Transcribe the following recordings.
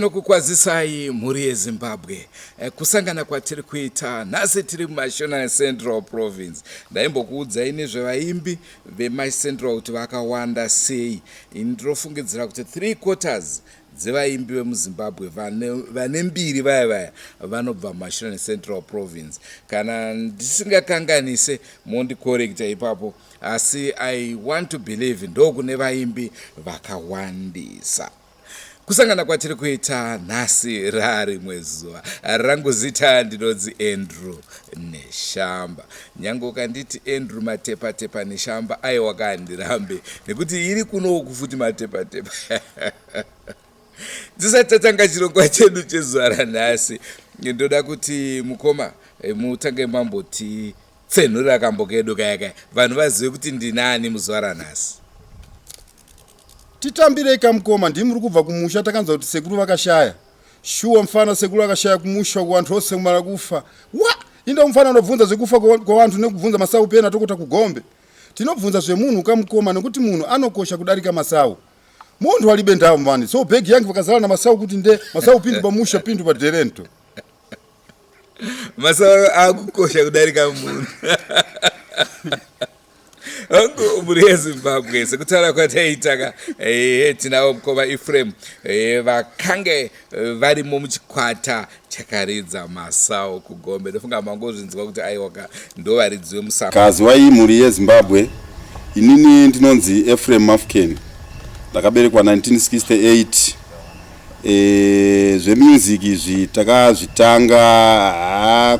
Tinokukwazisai mhuri yeZimbabwe. Kusangana kwatiri kuita nhasi tiri muMashona Central Province. Ndaimbokuudzai nezvevaimbi veMash Central kuti vakawanda sei. Ini ndinofungidzira kuti 3/4 dzevaimbi vemuZimbabwe vane mbiri vaya vaya vanobva muMashona Central Province. Kana ndisingakanganise mondikorekta ipapo, asi I want to believe ndokune vaimbi vakawandisa. Kusangana kwatiri kuita nhasi rarimwe zuva. Rangu zita ndinonzi Andrew Neshamba. Nyange ukanditi Andrew Matepatepa Neshamba, aiwa kandirambe nekuti iri kunoku futi Matepatepa. Tisati tatanga chirongwa chedu chezuva ranhasi, ndoda kuti mukoma mutange mamboti tsenhurira kambo kedu kaya kaya, vanhu vazive kuti ndinani muzuva ranhasi. Titambirei kamukoma, ndimi muri kubva kumusha, takanzwa kuti sekuru vakashaya. Shuwa mfana, sekuru akashaya kumusha kuvantu vose kumara kufa. Wa! Inda mufana unobvunza zvekufa kwavantu nekubvunza masau pena tokota kugombe. Tinobvunza zvemunhu kamukoma nekuti munhu anokosha kudarika masau. Munhu alibe ndawo mani. So bag yangu vakazara na masau kuti nde masau pindu pamusha pindu pa derento. Masau akukosha kudarika munhu. Hongu mhuri yeZimbabwe, sekutaura kwataita ka, tinavo mukoma Ephraim vakange varimo muchikwata chakaridza masau kugombe. Ndofunga mangozvinzwa kuti aiwaka ndovaridzi vemusau. Kaziwai mhuri yeZimbabwe, inini ndinonzi Ephraim Mafukeni, ndakaberekwa 1968. Zvemusic izvi takazvitanga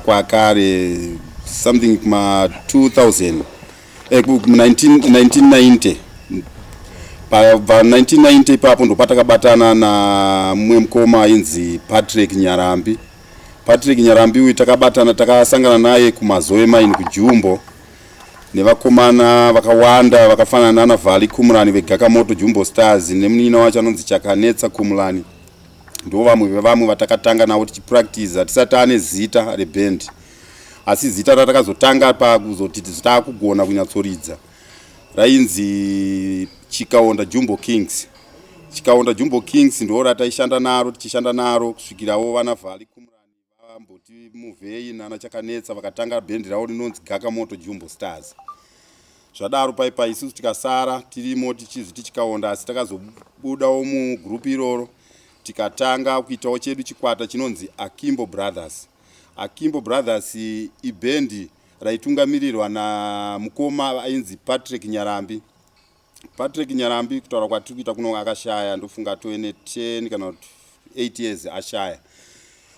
kwakare something kuma 2000, 1990. Pabva 1990 ipapo ndopatakabatana namumwe mukoma ainzi Patrick Nyarambi. Patrick Nyarambi uyu takabatana, takasangana naye kuMazoe Mine kuJumbo nevakomana vakawanda vakafanana nana Vali Kumulani veGakamoto Jumbo Stars nemunina wacho anonzi Chakanetsa Kumulani. Ndo vamwe vevamwe vatakatanga navo tichipractiza tisati taane zita rebhendi, asi zita ratakazotanga pakuzoti taakugona kunyatsoridza rainzi Chikaonda Jumbo Kings. Chikaonda Jumbo Kings ndo rataishanda naro, tichishanda naro kusvikirawo vana Vali Kumulani vamboti muvhei nana Chakanetsa vakatanga bhendi ravo rinonzi Gakamoto Jumbo Stars. Zvadaro paipa isusu tikasara tirimo tichizviti Chikaonda, asi takazobudawo mugurupu iroro tikatanga kuitawo chedu chikwata chinonzi Akimbo Brothers. Akimbo Brothers ibhendi raitungamirirwa namukoma ainzi Patrick Nyarambi. Patrick Nyarambi kutaura kwatiri kuita kuno akashaya, ndofunga atove ne 10 kana 8 years ashaya.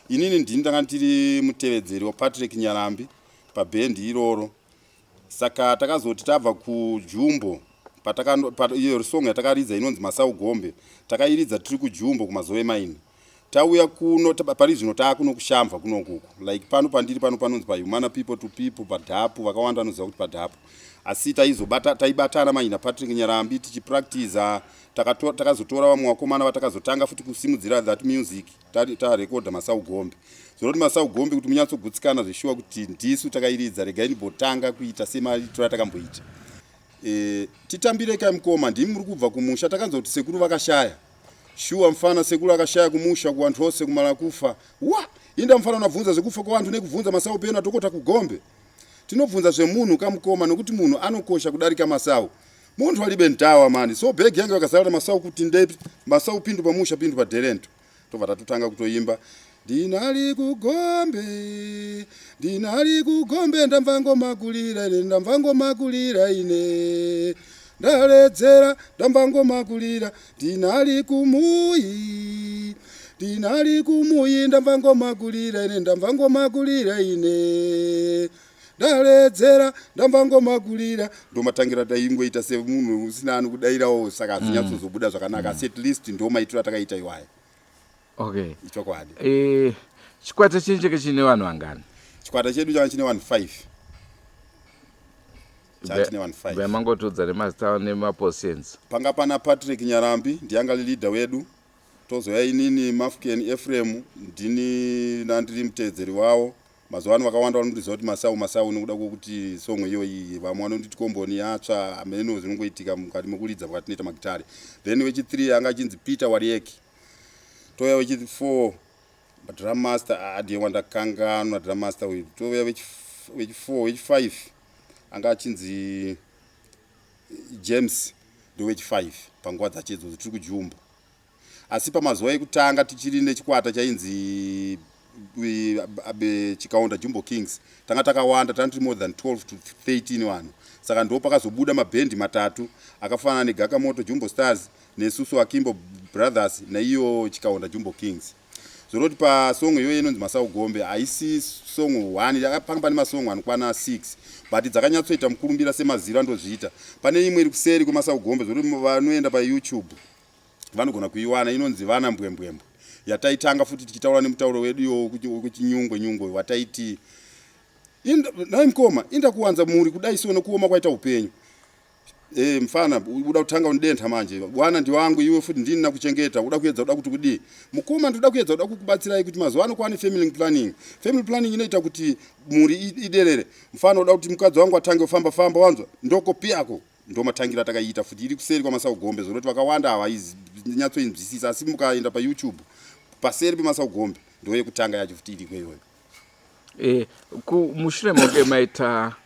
Inini ndini ndanga ndiri mutevedzeri waPatrick Nyarambi pabhendi iroro. Saka takazoti tabva kuJumbo, iyo song yatakaridza inonzi Masau Gombe, takairidza tiri kuJumbo kuMazoe Mine. Tauya kuno pari zvino taakuno kuShamva kunokuku, like pano pandiri pano panonzi paHumana People to People padhapu, vakawanda vanoziva kuti padhapu. Asi taibatana manje naPatrick Nyarambi tichipractiza. Takazotora vamwe vakomana vatakazotanga futi kusimudzira that music, tarekodha Masau Gombe. Zvinoti Masau Gombe kuti munyatsogutsikana zveshuwa kuti ndisu takairidza, regai ndimbotanga kuita semaitiro atakamboita. Titambire kai mukoma, ndimi muri kubva kumusha, takanzwa kuti sekuru vakashaya. Shuwa mfana, sekuru akashaya kumusha kuvantu vose kumara kufa. Wa! Inda mfana unabvunza zvekufa kwavantu nekubvunza masau pena tokota kugombe. Tinobvunza zvemunhu kamukoma nekuti munhu anokosha kudarika masau. Munhu alibe ndawa mani. So bag yangu yakazara masau kuti nde masau pindu pamusha pindu paderento. Tobva tatotanga kutoimba. Ndinali kugombe, ndinali kugombe, ndamva ngoma kulira ine, ndamva ngoma kulira ine, ndaledzera, ndamva ngoma kulira. Ndinali kumuyi, ndinali kumuyi, ndamva ngoma kulira ine, ndamva ngoma kulira ine, ndaledzera, ndamva ngoma kulira. Ndomatangira taingoita semunhu usina anokudairawo, saka hazvinyatsozobuda zvakanaka, asi at least ndo maitiro atakaita iwaya. Okay. Ichokwadi. Chikwata chenyu chake chine vanhu vangani? Chikwata chedu changa chine vanhu 5. Changa chine vanhu 5. Vamangotiudza nemazita nemapositions. Panga pana Patrick Nyarambi, ndiye anga ari leader wedu. Tozouya inini Mafken Ephraim, ndini ndandiri mutevedzeri wavo. Mazuva ano vakawanda vanondiziva kuti Masau Masau nekuda kwekuti song iyoyi, vamwe vanonditi komboni yatsva, hameno zvinongoitika mukati mekuridza kwatinoita magitare. Then wechi 3 anga achinzi Peter Warieki. Touya wechi4, drum master, ah, ndiye wandakanganwa drum master uyu. Touya wechi4, wechi5 anga achinzi James, ndowechi5 panguva dzacho idzodzo tiri kuJumbo. Asi pamazuva ekutanga tichiri nechikwata chainzi Chikaonda Jumbo Kings, tanga takawanda, tanga tiri more than 12 to 13 vanhu. Saka ndo pakazobuda mabhendi matatu akafanana neGakamoto Jumbo Stars, nesusu Akimbo Brothers, naiyo Chikaonda Jumbo Kings. Zvoroti pasong iyoyo inonzi Masau Gombe haisi song 1, panga pane masong anokwana 6, but dzakanyatsoita mukurumbira semaziro andozviita. Pane imwe iri kuseri kweMasau Gombe, zvoroti vanoenda paYouTube vanogona kuiwana, inonzi Vana Mbwembwembwe, yataitanga futi tichitaura nemutauro wedu iwo wekuchinyungwe nyungwe, wataiti, "Nhai mukoma, inda kuwanza mhuri kudai so nekuoma kwaita upenyu? Mfana, uda kutanga undenta manje. Bwana ndiwangu, iwe futi ndini nakuchengeta. Uda kuedza, uda kuti kudii? Mukoma, ndoda kuedza, uda kukubatsirai kuti mazuva ano kwaane family planning. Family planning inoita kuti mhuri iderere. Mfana, uda kuti mukadzi wangu atange kufamba famba, wanzwa? Ndokopi yako." Ndo matangira atakaita futi, iri kuseri kwaMasau Gombe. Zvoroti vakawanda havainyatsoinzwisisa, asi mukaenda paYouTube paseri peMasau Gombe, ndo yekutanga yacho futi iriko iyoyo. Mushure mokunge maita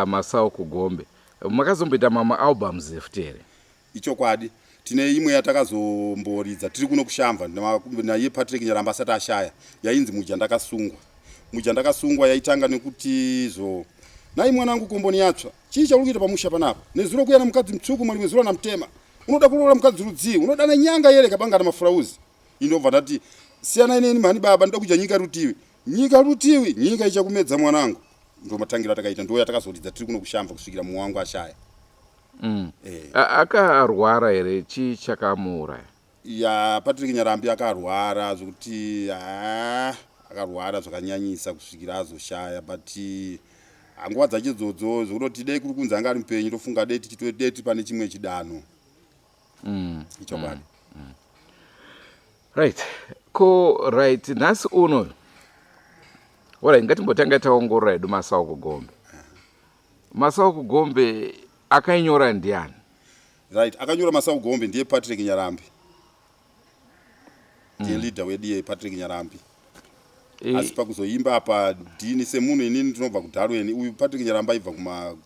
Masau Kugombe, makazomboita mamwe albums futi here? Ichokwadi, tine imwe yatakazomboridza tiri kuno kuShamva naiye Patrick Nyaramba asati ashaya, yainzi Muja Ndakasungwa. Muja Ndakasungwa yaitanga nekuti zo, "Nai mwanangu komboni yatsva, chii chauri kuita pamusha panapa? Nezuro kuya namukadzi mutsvuku, marimwe zuro namutema. Unoda kuroora mukadzi rudzii? Unoda nanyanga yere kabanga namafurauzi?" Indobva ndati, "Siyanai neni mhani baba, ndoda kudya nyika rutivi, nyika rutivi, nyika ichakumedza mwanangu." Ndo matangiro atakaita, ndo yatakazoridza tiri kuno kuShamva kusvikira mumwe wangu ashaya. Akarwara here? Chii chakamuuraya? Ya, Patrick Nyarambi akarwara zvokuti, ha, akarwara zvakanyanyisa kusvikira azoshaya. But hanguva dzacho idzodzo zvokutoti dei kuri kunzi anga ari mupenyu, tofunga dei tichitodei tiri pane chimwe chidanho. Ichokwadi. Right, ko right, nhasi uno, alright, ngatimbotanga taongorora hedu Masau Kugombe. Masau Kugombe akainyora ndiani? Right, akanyora Masau Gombe ndiye Patrick Nyarambi, ndiye leader wedu iye Patrick Nyarambi. Asi pakuzoimba apa ndini semunhu, inini ndinobva kuDarweni, uyu Patrick Nyarambi aibva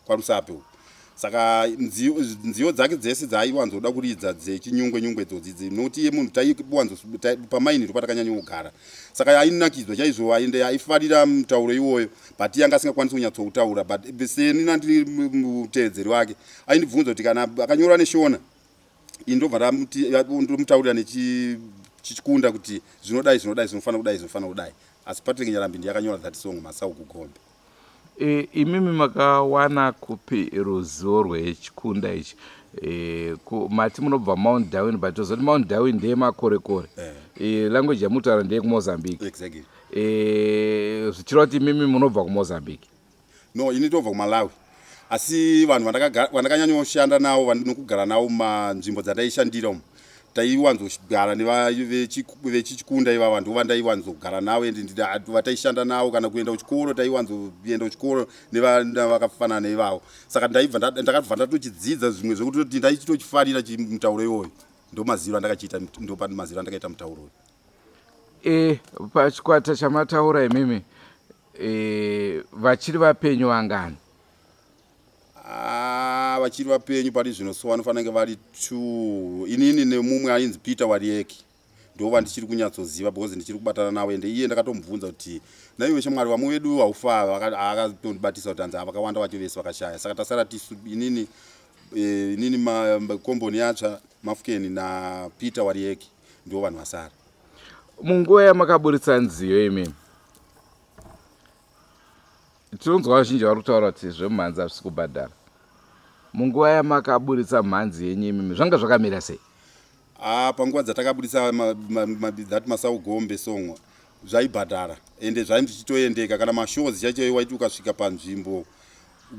kwaRusape uku. Saka nziyo dzake dzese dzaaiwanzoda kuridza dzechinyungwe nyungwe idzodzi, nokuti iye munhu taiwanzo pamaini ndo patakanyanya kugara, saka ainakidzwa chaizvo, aende aifarira mutauro iwoyo, but iye anga asingakwanisi kunyatsoutaura. But seni nandiri mutevedzeri wake, aindibvunza kuti kana akanyora neShona, ini ndobva ndomutaurira nechichikunda kuti zvinodai, zvinodai, zvinofanira kudai, zvinofanira kudai. Asi Patrick Nyarambi ndiye akanyora that song, Masau Kugombe. Imimi makawana kupi ruzivo rwechikunda ichi? Mati munobva Mount Darwin, but tozoti Mount Darwin ndeye makorekore. Language yamutaura ndeye kuMozambique. Exactly. Zvichireva kuti imimi munobva kuMozambique? No, ini ndobva kuMalawi, asi vanhu vandakanyanya navo nokugara navo mumanzvimbo dzandaishandira umu, taiwanzogara vechichikunda ivava, ndo vandaiwanzogara navo, ende vataishanda navo. Kana kuenda kuchikoro, taiwanzoenda kuchikoro nevana vakafanana ivavo. Saka ndakabva ndatochidzidza zvimwe zvekutoti ndaichitochifarira mutauro iwoyo. Ndo maziro andakachiita, ndo maziro andakaita mutauro uyu. Pachikwata chamataura imimi, vachiri vapenyu vangani? Ah, vachiri vapenyu pari zvino so vanofanira kunge vari two, inini nemumwe ainzi Peter Warieki, ndo vandichiri kunyatsoziva because ndichiri kubatana navo. Ende iye ndakatomubvunza kuti, "Naiwe shamwari, vamwe vedu haufa?" Akatondibatisa kuti hanzi vakawanda vacho vese vakashaya, saka tasara tisu, inini, Komboni Yatsva, Mafukeni naPeter Warieki, ndo vanhu vasara. Munguva yamakaburitsa nziyo imimi, tinonzwa vazhinji vari kutaura kuti zvemumhanzi hazvisi kubhadhara. Munguva yamakaburitsa mhanzi yenyu imimi, zvanga zvakamira sei? Ah, panguva dzatakabudisa that Masau Gombe song, zvaibhadhara, ende zvainzi tichitoendeka kana mashows chaicho. Waiti ukasvika panzvimbo,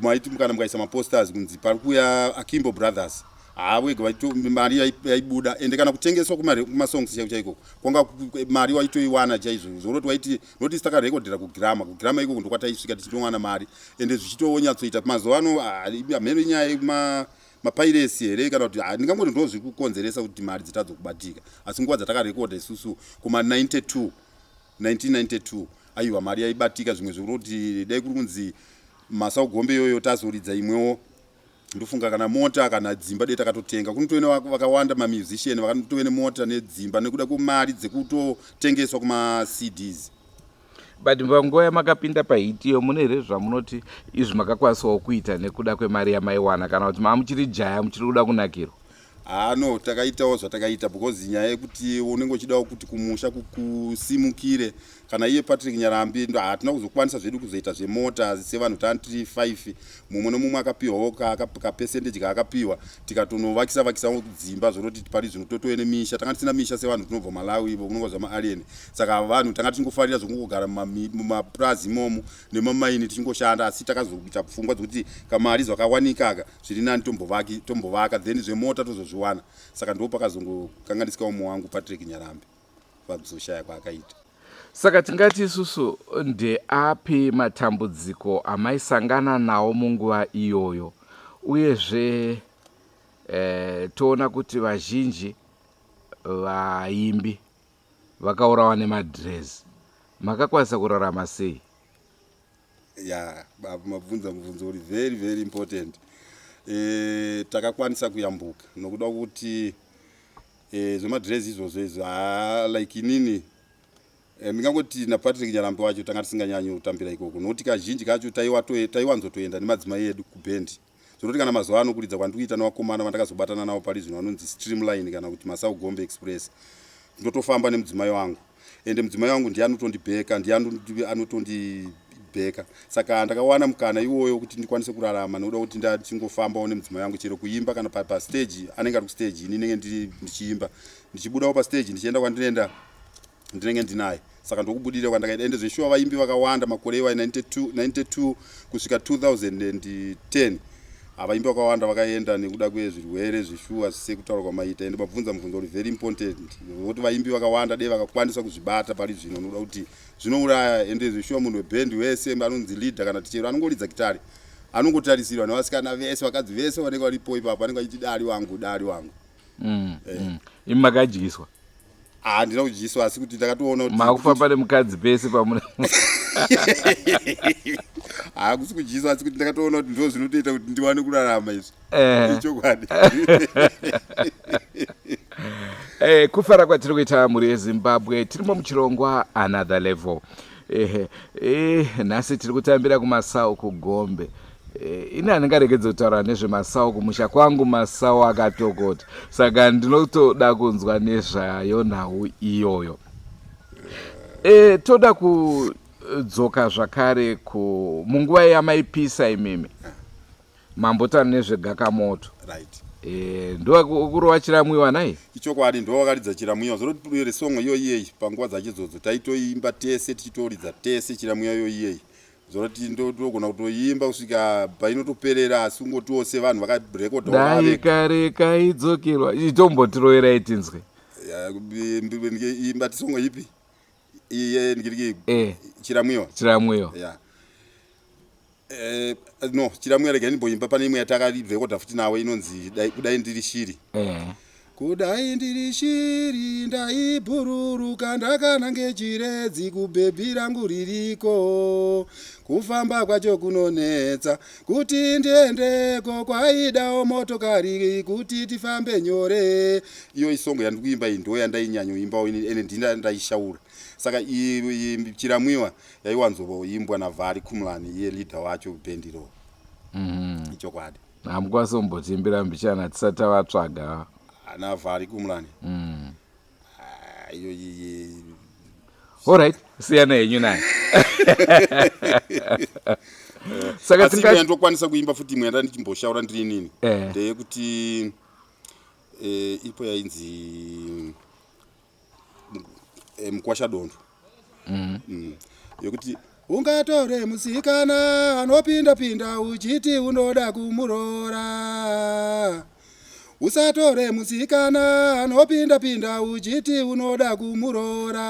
maiti kana mukaisa maposters kunzi pari kuuya Akimbo Brothers, haawega mari yaibuda. Ende kana kutengeswa kumasongs chaiko chaiko kwanga mari waitoiwana chaizvo. Zvoroti waiti noti takarekodhera kuGirama, kuGirama ikoko ndokwataisvika tichitowana mari, ende zvichitonyatsoita. Mazuva ano, ah, hameno inyaya yema Mapiracy here kana kuti ndingangoti ndo zviri kukonzeresa kuti mari dzitadze kubatika. Asi nguva dzatakarekodha isusu kuma 92 1992 aiwa mari yaibatika. Zvimwe zvekuti dai kuri kunzi Masau Gombe iyoyo tazoridza imwewo, ndofunga kana mota kana dzimba dei takatotenga. Kunotove nevakawanda mamusician vakatove nemota nedzimba nekuda kwemari dzekutotengeswa kumaCDs. But panguva yamakapinda pahit iyo, mune here zvamunoti izvi makakwanisawo kuita nekuda kwemari yamaiwana, kana kuti maamuchiri jaya muchiri kuda kunakirwa? Haa, no, takaitawo zvatakaita because nyaya yekuti unenge uchidawo kuti kumusha kusimukire. Kana iye Patrick Nyarambi, hatina kuzokwanisa zvedu kuzoita zvemota sevanhu. Tani tiri 5, mumwe nomumwe akapiwawo kapercentage kaakapiwa, tikatonovakisa vakisawo dzimba. Zvoroti pari zvino totove nemisha. Tanga tisina misha sevanhu tinobva Malawi, unonga zvamaalien. Saka vanhu tanga tichingofarira zvokungogara mumapurazi imomo nemamaini tichingoshanda. Asi takazoita pfungwa dzekuti kamari zvakawanika aka, zviri nani tombovaka, then zvemota tozozviwana. Saka ndo pakazongokanganisika umwe wangu Patrick Nyarambi pakuzoshaya kwaakaita. Saka tingati isusu ndeapi matambudziko amaisangana nawo munguva iyoyo? Uyezve toona kuti vazhinji vaimbi vakaurawa nemadhirezi. Makakwanisa kurarama sei? Ya, baba, mabvunza mubvunzo uri very very important. Takakwanisa kuyambuka nokuda kuti zvemadhirezi izvozvo izvo, haa, like inini ndingangoti naPatrick Nyarambi wacho tanga tisinganyanyi kutambira ikoko, nokuti kazhinji kacho taiwanzotoenda nemadzimai edu kubhendi. Zvinoti kana mazuva ano kuridza kwandikuita nevakomana vandakazobatana navo pari zvino vanonzi Streamline kana kuti Masau Gombe Express, ndotofamba nemudzimai wangu, ende mudzimai wangu ndiye anotondibheka, ndiye anotondibheka. Saka ndakawana mukana iwoyo kuti ndikwanise kurarama nokuda kuti ndachingofambawo nemudzimai wangu. Chero kuimba kana pastage, anenge ari kustage, ini ndinenge ndichiimba, ndichibudawo pastage, ndichienda kwandinoenda, ndinenge ndinaye. Saka ndokubudira kwandakaita. Ende zveshuwa vaimbi vakawanda makore iwayo 92, 92 kusvika 2010, havaimbi vakawanda vakaenda nekuda kwezvirwere zveshuwa sekutaura kwamaita. Ende mabvunza mubvunzo uri very important, nokuti vaimbi vakawanda dei vakakwanisa kuzvibata pari zvino, nokuda kuti zvinouraya. Ende zveshuwa munhu webhendi wese anonzi leader kana tichero anongoridza gitari anongotarisirwa nevasikana vese, vakadzi vese vanenge varipo ipapo vanenge vachiti, "Dali wangu, dali wangu." Imi makadyiswa? Handina kudyiswa, asi kuti ndakatoona kuti Makufamba nemukadzi pese pamuna. Hakusi kudyiswa, asi kuti ndakatoona kuti ndo zvinotoita kuti ndiwane kurarama izvi. Ichokwadi. Kufara kwatiri kuita, mhuri yeZimbabwe, tirimo muchirongwa Another Level. Ehe, nhasi tiri kutambira kuMasau kuGombe. Ini handingaregedze kutaura nezveMasau. Kumusha kwangu Masau akatokota, saka ndinotoda kunzwa nezvayo nhau iyoyo. Toda kudzoka zvakare ku munguva yamaipisa imimi mambotaura nezvegakamoto. Ndo kurova chiramwiwa nai? Ichokwadi, ndo wakaridza chiramwiwa. Zvoroti resong iyo iyeyi panguva dzacho idzodzo taitoimba tese, tichitoridza tese chiramwiwa iyo iyeyi. Zvoroti ndogona kutoimba kusvika painotoperera, asi ungotiwo sevanhu vakarekodha. Dai kare kaidzokerwa, itombotiroverai tinzwe. Imba tisongo ipi iye ndikiriki? Chiramwiwa. Chiramwiwa. Ya, no, chiramwiwa rega ndimboimba. Pane imwe yatakarekodha futi nawe inonzi Kudai Ndiri Shiri. Kudai ndiri shiri ndaibhururuka ndakanange Chiredzi kubhebhi rangu ririko. Kufamba kwacho kunonetsa kuti ndiendeko, kwaidawo motokari kuti tifambe nyore. Iyo isongo yandiri kuimba iyi ndo yandainyanyoimbawo ini, ende ndina ndaishaura. Saka chiramwiwa yaiwanzoimbwa naVhari Kumulani, iye leader wacho bhendi iro. Ichokwadi. Hamukwanisi kumbotiimbira mbichana tisati tavatsvaga? Ana Vhari Kumulani? Ah, iyo iyi. Alright, siyana henyu naye. Saka asi imwe yandokwanisa kuimba futi, imwe yanda ndichimboshaura ndiri inini, ndeyekuti ipo yainzi Mukwasha Dondo. Yekuti ungatore musikana anopinda pinda uchiti unoda kumuroora, usatore musikana anopinda pinda uchiti unoda kumuroora,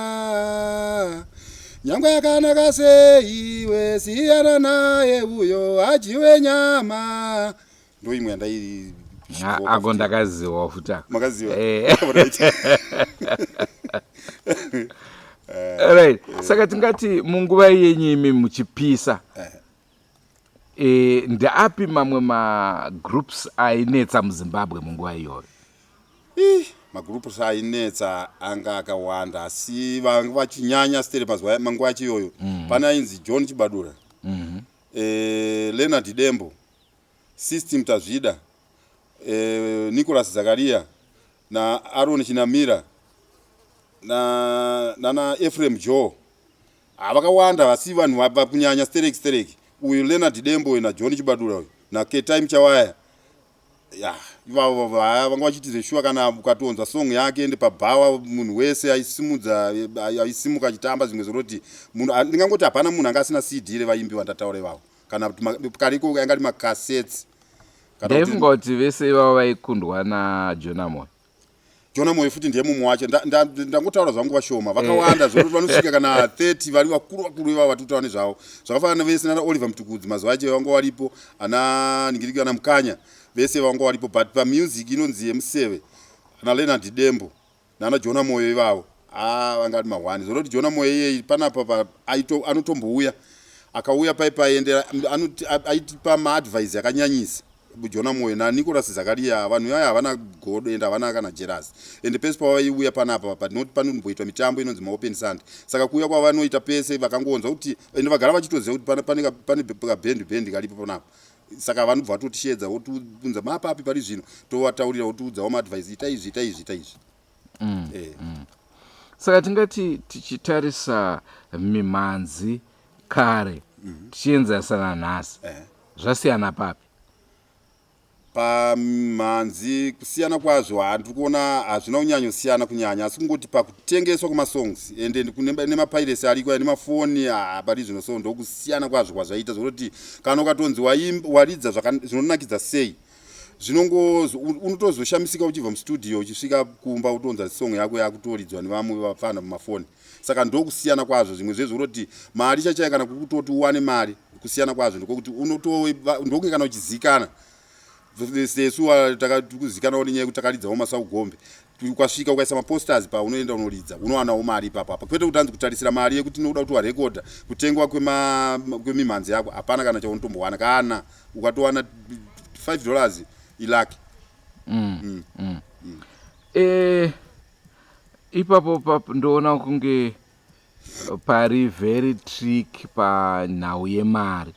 nyangwe akanaka sei iwe, siyana naye uyo ajiwe nyama. Ndo imwe yandai. Ako ndakaziwa futi ako. Makaziwa. Right, saka tingati munguva yenyu imi muchipisa, ndeapi mamwe magroups ainetsa muZimbabwe munguva iyoyo? Magroups ainetsa anga akawanda, asi vanga vachinyanya stere mazuva manguva yacho iyoyo, pane ainzi John Chibadura, Leonard Dembo, System Tazvida, Nicholas Zakaria naAron Chinamira nana Ephraim Joe. Havakawanda, asi vanhu kunyanya stereki stereki uyu Leonard Dembo uyu naJohn Chibadura uyu naKetime Chawaya. Ya, ivavo vanga vachiti zveshuwa kana ukatonzwa song yake ende pabhawa, munhu wese aisimudza, aisimuka achitamba. Zvimwe zvinoti munhu, ndingangoti hapana munhu anga asina CD revaimbi vandataura ivavo, kana kuti kariko anga ari macassettes. Ndaifunga kuti vese ivavo vaikundwa naJona Moyo. Jona Moyo futi ndiye mumwe wacho. Ndangotaura zvangu vashoma, vakawanda zvekuti vanosvika kana 30 vari vakuru vakuru ivavo vatiri kutaura nezvavo. Zvakafanana vese nana Oliver Mutukudzi, mazuva acho vanga varipo, ana ningiriki, ana Mukanya, vese vanga varipo. But pamusic inonzi yemuseve, ana Leonard Dembo nana Jona Moyo ivavo a vanga ari mahwani. Zvoroti Jona Moyo iyei panapa anotombouya, akauya pai paiendera, aitipa maadvice akanyanyisa Jona Moyo naNicholas Zakaria. Vanhu ivaya havana godo ende havana kana jealous, ende pese pavaiuya panapa panoti panomboitwa mitambo inonzi maopen Sunday, saka kuuya kwavanoita pese vakangonzwa kuti, ende vagara vachitoziva kuti pane kabhendi bhendi karipo panapa, saka vanobva vatotishedza, votiunza mapapi pari zvino, tovataurira, votiudzawo maadvice, ita izvi, ita izvi, ita izvi. Saka tingati tichitarisa mimhanzi kare tichienzanisa nanhasi, zvasiyana papi? Pamhanzi kusiyana kwazvo handiri kuona, hazvina kunyanyosiyana kunyanya, asi kungoti pakutengeswa kwemasongs ende nemapiracy ariko aya nemafoni pari zvino, so ndokusiyana kwazvo kwazvaita. Zvekuti kana ukatonzi waridza zvinonakidza sei, zvinongo unotozoshamisika uchibva mustudio uchisvika kumba, utonza song yako yakutoridzwa nevamwe vapfana mumafoni. Saka ndokusiyana kwazvo. Zvimwe zvezvo unoti mari chachai, kana kukutoti uwane mari, kusiyana kwazvo ndokwekuti ndokunge kana uchizikana sesu kuzikanwawo nenyaya yekuti takaridzawo Masaugombe, ukasvika ukaisa maposters paunoenda unoridza, unowanawo mari ipapo apa, kwete kuti anzi kutarisira mari yekuti inoda kuti warekodha kutengwa kwemimhanzi yako. Hapana kana chaunotombowana. Kana ukatowana $5 ilucky. Ipapo ndoona kunge pari very trick panhau yemari.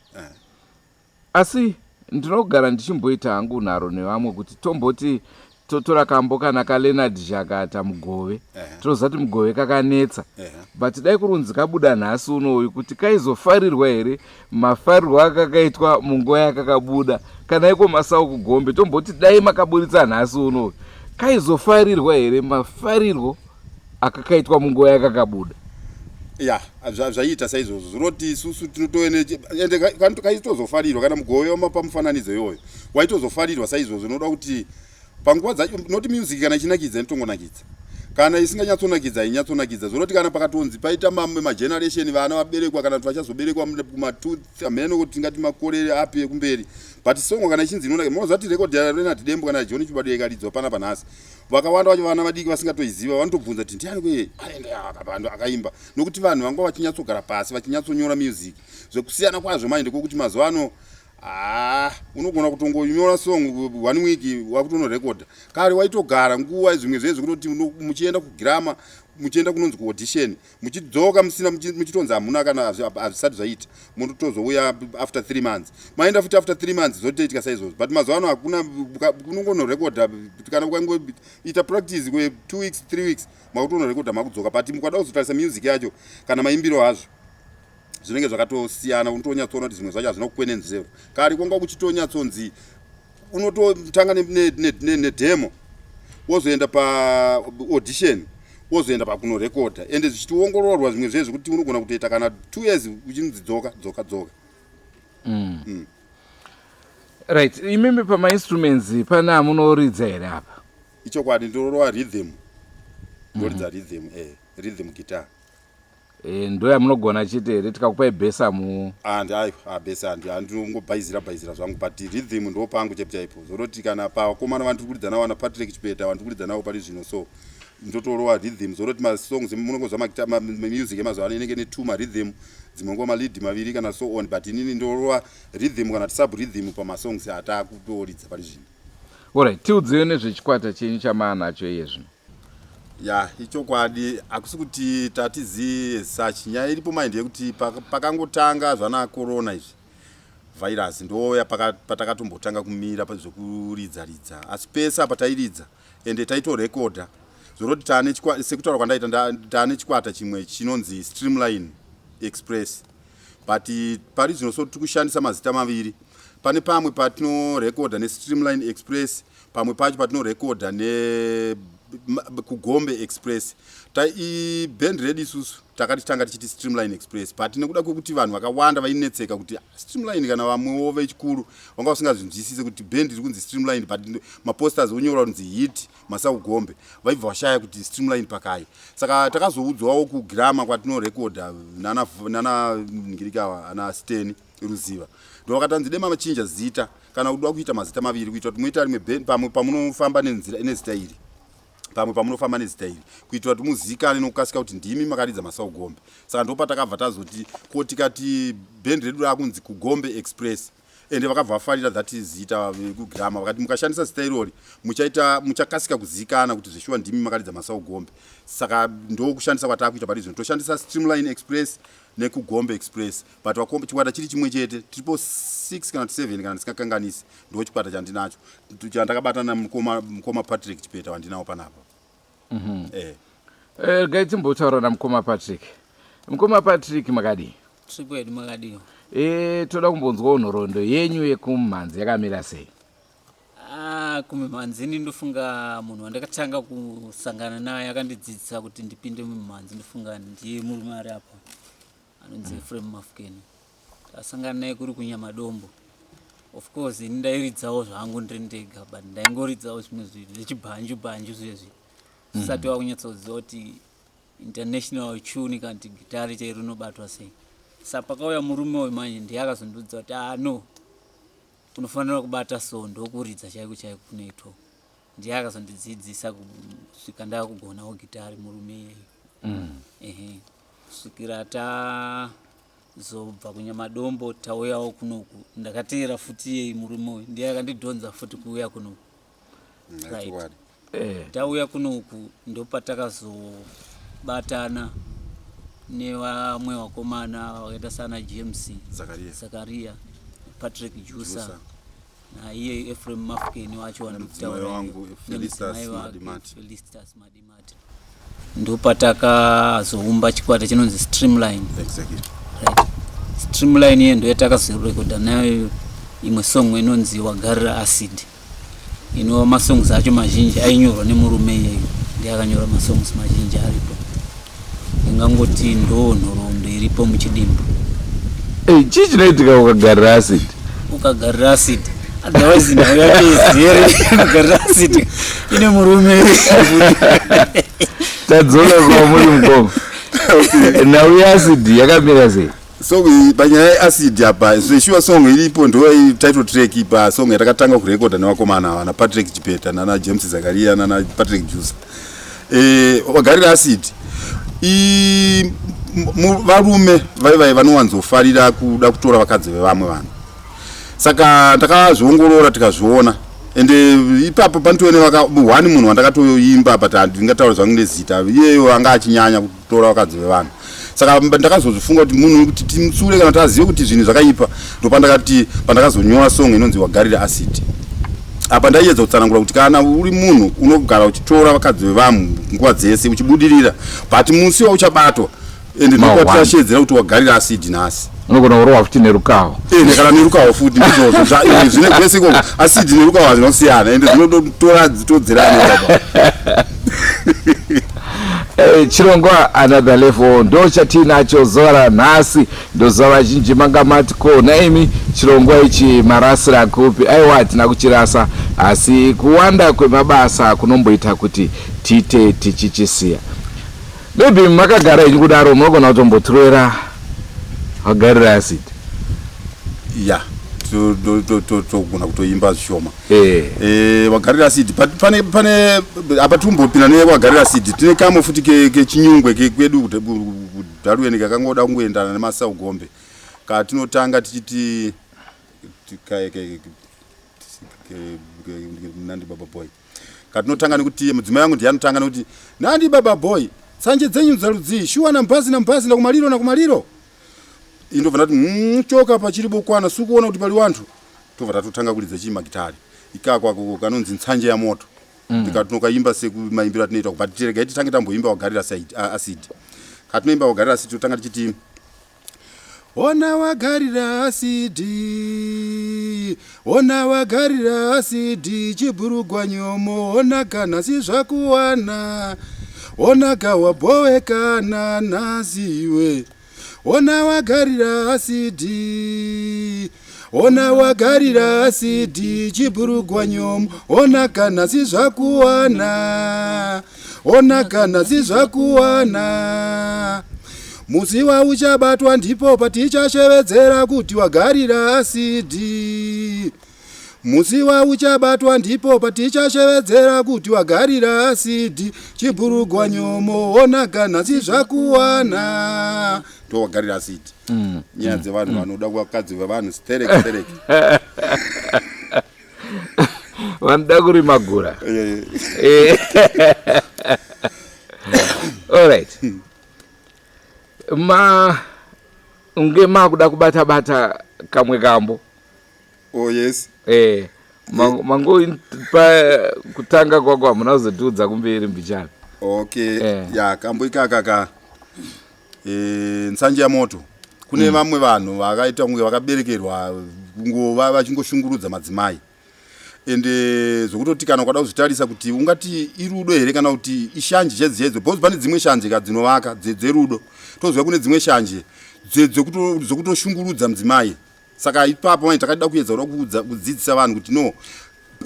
Asi ndinogara ndichimboita hangu nharo nevamwe kuti tomboti totora kambo kana kaLeonard Zhakata, Mugove. Tinoziva kuti Mugove kakanetsa, but dai kurunzi kabuda nhasi unoyu, kuti kaizofarirwa here mafarirwo akakaitwa munguva yakakabuda? Kana iko Masau Kugombe, tomboti dai makaburitsa nhasi unoyu, kaizofarirwa here mafarirwo akakaitwa munguva yakakabuda? Ya, zvaiita saizvozvo. Zvinoti isusu tinotoene ende kaitozofarirwa kana Mugove pamufananidzo iyoyo waitozofarirwa saizvozvo. Unoda kuti panguva dzacho noti music kana ichinakidza inotongonakidza, kana isinganyatsonakidza hainyatsonakidza. Zvinoti kana pakatonzi paita mamwe mageneration, vana vaberekwa kana kuti vachazoberekwa kuma2 hameno kuti tingati makore api ekumberi, but song kana ichinzi inonaka, munoziva kuti record yaLeonard Dembo kana John Chibadura ikaridzwa panapa nhasi, vakawanda vacho vana vadiki vasingatoiziva vanotobvunza kuti ndiani kuye aenda akaimba, nokuti vanhu vanga vachinyatsogara pasi vachinyatsonyora music. Zvekusiyana kwazvo manje ndekwokuti mazuva ano haa, unogona kutongonyora song one week, wakutonorekodha. Kare waitogara nguva, zvimwe zvezvo kutoti muchienda kugirama, muchienda kunonzi kuaudition, muchidzoka musina, muchitonzi hamuna kana hazvisati zvaita, munotozouya after 3 months, maenda futi after 3 months, zvotoitika saizvozvo. But mazuva ano hakuna, unongonorekodha kana ukangoita practice kwe2 weeks, 3 weeks, makutonorekodha, makudzoka. But mukada kuzotarisa music yacho kana maimbiro azvo, zvinenge zvakatosiyana. Unotonyatsoona kuti zvimwe zvacho hazvina kukwenenzverwa. Kare kwanga kuchitonyatsonzi unototanga nedemo, wozoenda paaudition, wozoenda pakunorekodha, ende zvichitiongororwa zvimwe zvezvo kuti unogona kutoita kana 2 years uchinzi dzoka, dzoka, dzoka. Right, imimi pamainstruments pane amunoridza here apa? Ichokwadi, ndinorova rhythm, ndoridza rhythm, rhythm guitar. E, ndo yamunogona chete here tikakupai bhesamu? Handi aiwa, ah, handi handinongobhaizira bhaizira zvangu, but rhythm ndo pangu chaipo chaipo. Zvoroti kana pakomana vandiri kuridza navo, ana Patrick Chipeta vandiri kuridza navo pari zvino, so ndotorowa rhythm. Zoroti masongs munongozwa music yemazuva ano inenge netwo marhythm, dzimwe nguva malead maviri kana so on, but inini ndorowa rhythm kana sub rhythm pamasongs atakutoridza pari zvino. Alright, tiudziwe nezvechikwata chenyu chamaanacho iye zvino. Ya, ichokwadi, hakusi kuti tatizive such. Nyaya iripo mai ndeyekuti pakangotanga zvana corona izvi, virus, ndoya patakatombotanga kumira zvekuridza ridza, asi pese apa tairidza ende taitorekodha. Zvoroti taane, sekutaura kwandaita, taane chikwata chimwe chinonzi Streamline Express, but pari zvino so tiri kushandisa mazita maviri. Pane pamwe patinorekodha neStreamline Express, pamwe pacho patinorekodha nekuGombe Express. Band redu isusu takati tanga tichiti Streamline Express, but nekuda kwekuti vanhu vakawanda vainetseka kuti Streamline, kana vamwewo vechikuru vanga vasingazvinzwisise kuti band iri kunzi Streamline, but maposters onyora kunzi Hit Masaugombe, vaibva vashaya kuti Streamline pakai. Saka takazoudzwawo kugirama kwatinorekodha nana nana ngirikawa ana Steni Ruziva, ndo vakatanzi dema machinja zita kana kuda kuita mazita maviri, kuitira kuti muita rimwe pamwe pamunofamba nenzira nezita iri, pamwe pamunofamba nezita iri, kuitira kuti muzikane nokukasika kuti ndimi makaridza Masaugombe. Saka ndo patakabva tazoti ko tikati bhendi redu rakunzi Kugombe Express, ende vakabva vafarira that zita vekugirama, vakati mukashandisa zita irori muchaita muchakasika kuzikana kuti zveshuwa ndimi makaridza Masaugombe. Saka ndokushandisa kwataakuita pari zvino, toshandisa Streamline Express nekuGombe Express, but chikwata chiri chimwe chete. Tiripo 6 kana 7 kana ndisingakanganisi. Ndo chikwata chandinacho chandakabatana namukoma mukoma Patrick Chipeta wandinawo panapa. Eh. Regai timbotaura namukoma Patrick. Mukoma Patrick, makadii? Tripo yedu, makadiwa? E, toda kumbonzwawo nhoroondo yenyu yekumhanzi yakamira sei. Ah, kumimhanzi ndofunga munhu wandakatanga kusangana naye akandidzidzisa kuti ndipinde mumhanzi, ndofunga ndiye murume ari apa anonzi Efrem Mafukeni. Tasangana naye kuri kuNyamadombo. Of course ini ndairidzawo zvangu ndiri ndega, but ndaingoridzawo zvimwe zvinhu zvechibhanju bhanju zvezvi, zvisati wakunyatsoziva kuti international tune kana kuti gitari chairo rinobatwa sei. Sa pakauya murume uyu manje, ndiye akazondiudza kuti, ah no, unofanira kubata so, ndokuridza chaiko chaiko kunoitwa. Ndiye akazondidzidzisa kusvika ndakugonawo gitari, murume iyeyo. Ehe, kusvikira tazobva kuNyamadombo tauyawo kunoku, ndakateera futi iyei murume uyu, ndiye akandidhonza futi kuuya kunoku. Right. Chokwadi. Tauya kunoku ndopatakazobatana nevamwe vakomana vakaita sana James Zakaria. Zakaria, Patrick Jusa, Jusa. Naiye Efrem Mafukeni wacho Nemudzimai wandikutaura wangu, Felistas nemudzimai wake, Madimati. Felistas Madimati. Ndopatakazoumba chikwata chinonzi Streamline. Right, Streamline iye ndo yatakazorekodha nayo imwe song inonzi Wagarira Acid, inova masongs acho mazhinji ainyorwa nemurume iyeyo, ndiye akanyora masongs mazhinji aripo. Ndingangoti ndo nhoroondo iripo muchidimbu. Hey, chii chinoitika ukagarira acid? Ukagarira acid, otherwise nhau yacho izere kugarira acid ine murume. Tadzoka kwamuri mukoma, nhau yeacid yakamira sei? Song iyi, panyaya yeacid apa, zveshuwa song iripo, ndo title track pasong yatakatanga kurekodha nevakomana ava, naPatrick Chipeta nana James Zakaria nana Patrick Jusa. Wagarira acid, varume vaivai vanowanzofarira kuda kutora vakadzi vevamwe vanhu. Saka ndakazviongorora, tikazviona, ende ipapo panotove nevaka one munhu wandakatoimba, but handingataura zvangu nezita, iyeyo anga achinyanya kutora vakadzi vevanhu. Saka ndakazozvifunga kuti munhu kuti timutsure kana tazive kuti zvinhu zvakaipa, ndopandakati pandakazonyora song inonzi Wagarira Acid. Apa ndaiedza kutsanangura kuti kana uri munhu unogara uchitora vakadzi vevanhu nguva dzese uchibudirira, but musi wauchabatwa, ende Ma one. ndokwatirashedzera kuti wagarira acid nhasi. Unogona kurohwa futi nerukaho. Ende kana nerukaho futi, ndizvozvo. Zvine kwese ikoko, acid nerukaho hazvinosiyana, ende zvinototora todzerana ipapa. Chirongwa Another Level ndo chatiinacho zuva ranhasi. Ndozuva vazhinji manga mati, ko naimi chirongwa ichi marasira kupi? Aiwa, hatina kuchirasa, asi kuwanda kwemabasa kunomboita kuti tiite tichichisiya. Maybe makagara henyu kudaro munogona kutombotirovera vagarira acid. Ya, togona kutoimba zvishoma. Eh. Eh, wagarira acid but pane pane apa timbopinda newagarira acid tine kamwe futi kechinyungwe kekwedu kudharuweni kakangoda kungoendana nemasaugombe katinotanga tichiti nandi baba boy katinotanga nekuti mudzimai wangu ndiye anotanga nekuti nandi baba boy tsanje dzenyu dzarudzii shuwa nambhazi nambhazi nakumaliro nakumaliro indobva ndati mm, choka pachiri bokwana sikuona kuti pali wanthu tobva tatotanga kuridza chii magitari ikako ako kanonzi ntsanje ya moto mm. tikatinokaimba sekumaimbiro atinoita but tiregai titange tamboimba wagarira acid katinoimba wagarira acid totanga tichiti Ona wagarira asidi, ona wagarira asidi, chibhurugwa nyomo, ona kana si zvakuwana, ona ka wabhowekana nhasi iwe. Ona wagarira asidi, ona wagarira asidi, chibhurugwa nyomo, ona kana si zvakuwana. Ona kana zizvakuwana musi wauchabatwa ndipo patichashevedzera kuti wagarira asidi musi wauchabatwa ndipo patichashevedzera kuti wagarira asidi chibhurugwa nyomo ona kana zizvakuwana ndowagarira asidi mm. nyaya dzevanhu mm. vanoda kuvakadzi vevanhu sterek sterek vanoda kurima gura eh. Alright, ma unge makuda kubata bata kamwe kambo. Oh yes. Eh, mango pa kutanga kwako hamuna kuzotiudza kumberi mbichana. Okay. Eh. Ya kambo ikaka ka eh nsanje ya moto kune vamwe vanhu vakaita kunge vakaberekerwa kungova vachingoshungurudza madzimai ende zvokutoti kana ukada kuzvitarisa kuti ungati irudo here kana kuti ishanje chaidzo chaidzo because pane dzimwe shanje ka dzinovaka dzerudo toziva kune dzimwe shanje dzekutoshungurudza mudzimai saka ipapo manje takada kuedza kuda kuudza kudzidzisa vanhu kuti no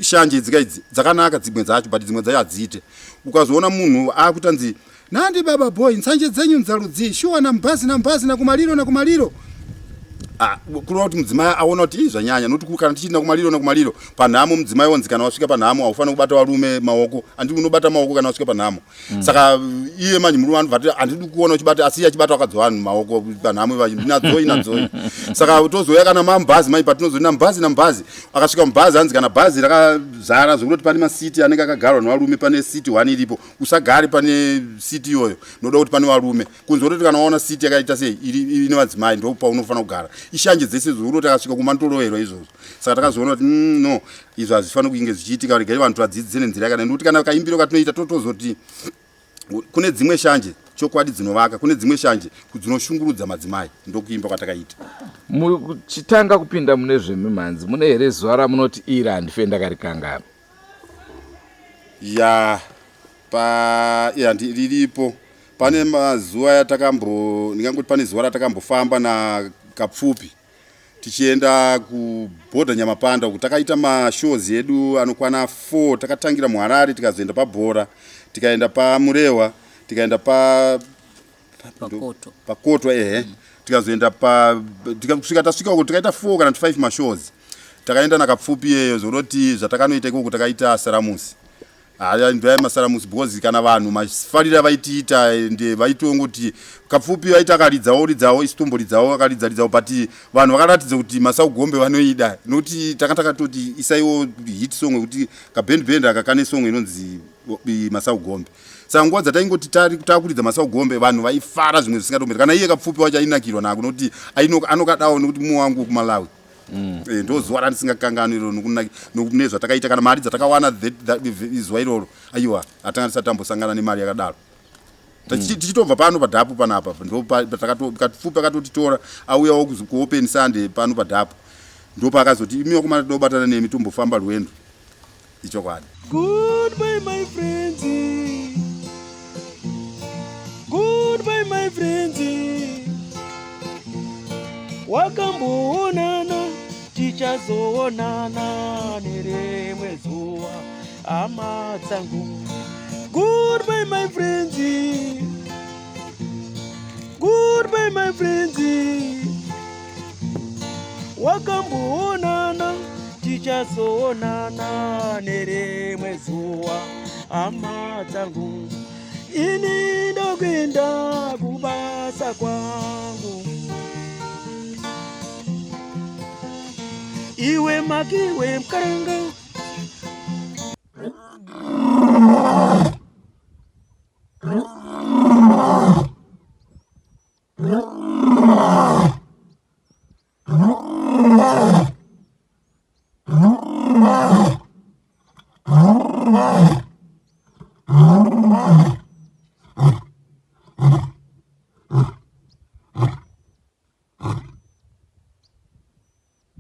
shanje idzi ka idzi dzakanaka dzimwe dzacho but dzimwe dzacho hadziite ukazoona munhu akutanzi nandi baba boy nsanje dzenyu nzarudzii shuwa namubhazi namubhazi nakumaliro nakumaliro Ah, kureva kuti mudzimai aona kuti ii zvanyanya nokuti kana tichienda kumaliro nakumaliro panhamo mudzimai onzi kana wasvika panhamo haufaniri kubata varume maoko andi unobata maoko kana wasvika panhamo mm. Saka iye manje murume anobva ati handidi kuona uchibata asi iye achibata vakadzi vanhu maoko panhamo vachi nadzoi nadzoi saka tozouya kana mamubhazi mai patinozoenda mubhazi namubhazi akasvika mubhazi hanzi kana bhazi rakazara zvekutoti pane masiti anenge akagarwa nevarume pane siti one iripo usagare pane siti iyoyo noda kuti pane varume kunze kutoti kana waona siti yakaita sei iri ine vadzimai ndo paunofanira kugara ishanje dzese zvekutoti akasvika kumandoroverwa izvozvo saka takazoona kuti mm, no izvo hazvifaniri kunge zvichiitika regai vanhu vadzidzise nenzira yakadai nekuti kana kaimbiro katinoita totozoti kune dzimwe shanje chokwadi dzinovaka kune dzimwe shanje dzinoshungurudza madzimai ndokuimba kwatakaita muchitanga kupinda mune zvemimhanzi mune here zuva ramunoti iri handife ndakarikanganwa ya pa ya riripo pane mazuva yatakambo ndingangoti pane zuva ratakambofamba nakapfupi tichienda kubhodha Nyamapanda uku takaita mashows edu anokwana 4 takatangira muHarare tikazoenda pabhora tikaenda paMurewa tikaenda pa Pakoto. Pakoto ehe tikazoenda pa kusvika tasvika uko tikaita 4 kana 5 mashows takaenda nakapfupi iyeyo zvonoti zvatakanoita ikoko takaita saramusi haya ndoya masaramusi because kana vanhu mafarira vaitiita ende vaitongoti kapfupi vaiti akaridzawo ridzawo isu tomboridzawo akaridza ridzawo but vanhu vakaratidza kuti masaugombe vanoida nokuti tanga takatoti isaiwo hit song yekuti kaband band aka kane song inonzi masaugombe saka nguva dzataingoti takuridza masaugombe vanhu vaifara zvimwe zvisingatomboita kana iye kapfupi wacho ainakirwa nako nokuti anokadawo nokuti mumwe wangu wekuMalawi Mm. Eh, ndo zuva randisingakanganwi iro nezvatakaita kana mari dzatakawana zuva iroro aiwa hatanga tisati tambosangana nemari yakadaro mm. Tichitobva pano padhapu panapa ndokatipfupi akatotitora auyawo kuopen Sunday pano padhapu ndopaakazoti imi vakomana tinobatana nemi tombofamba rwendo ichokwadi. Goodbye my friends. Goodbye my friends. Wakamboonana tichazoonana nerimwe zuva hama dzangu. Goodbye my friends. Goodbye my friends. Wakamboonana tichazoonana nerimwe zuva hama dzangu. Ini ndokuenda kubasa kwangu. Iwe makiwe mkaranga.